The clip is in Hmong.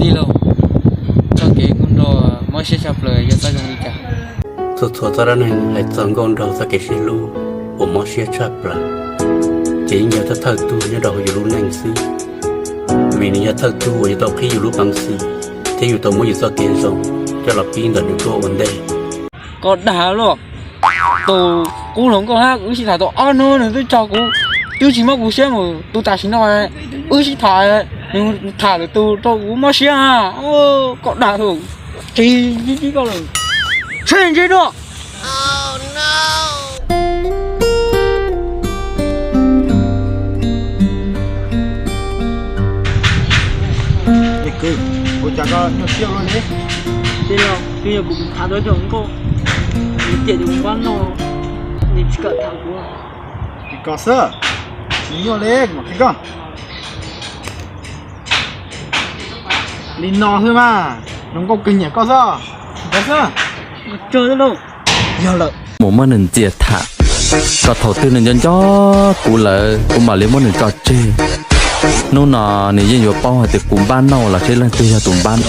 Tij laug, txoj kev nkauj nraug mob siab tshaj plaws yog txoj zoo li cas? Txhua txhua txoj dab neeg hais txog nkauj nraug txoj kev sib hlub uas mob siab tshaj plaws, ces yeej yog thawj thawj tug nyob rau hauv yus lub neej xwb, vim nws yog thawj tug uas yuav tau qhib yus lub peev xwm thiab yuav tau muab yus txoj kev zoo coj los pib ntawm nws tuaj ua ntej. Koj dag los, tus qub hluas nkauj hab wb sib tham tau ob hnub nws twb tso kuv, twb tsis mob kuv siab mus. Tus tam sim no wb sib tham, nws tham lwm tus rau kuv mob siab. Koj dag, tsis tib koj lawm, tseg ntse dua. Kwv, ua cas koj nyuaj siab ua luaj li? Tij laug, twb yog kuv tham tau ib tug hluas nkauj, nws tiam tus npab no, nws tsis kam tham kuv. Koj xwb, tsis nyuaj li, kuv mam qhia koj. Li no xwb mas, hluas nkauj kawg nyiam koj xwb, ntawd xwb. Yog lawm, mus muab nws ntxias tham, kom thaum twg nws nco nco kuv lawm kuv mam li muab nws tso tseg. Hnub no nws yeej yuav paub hais tias kuv npab nauj los seb leej twg yog tus npab.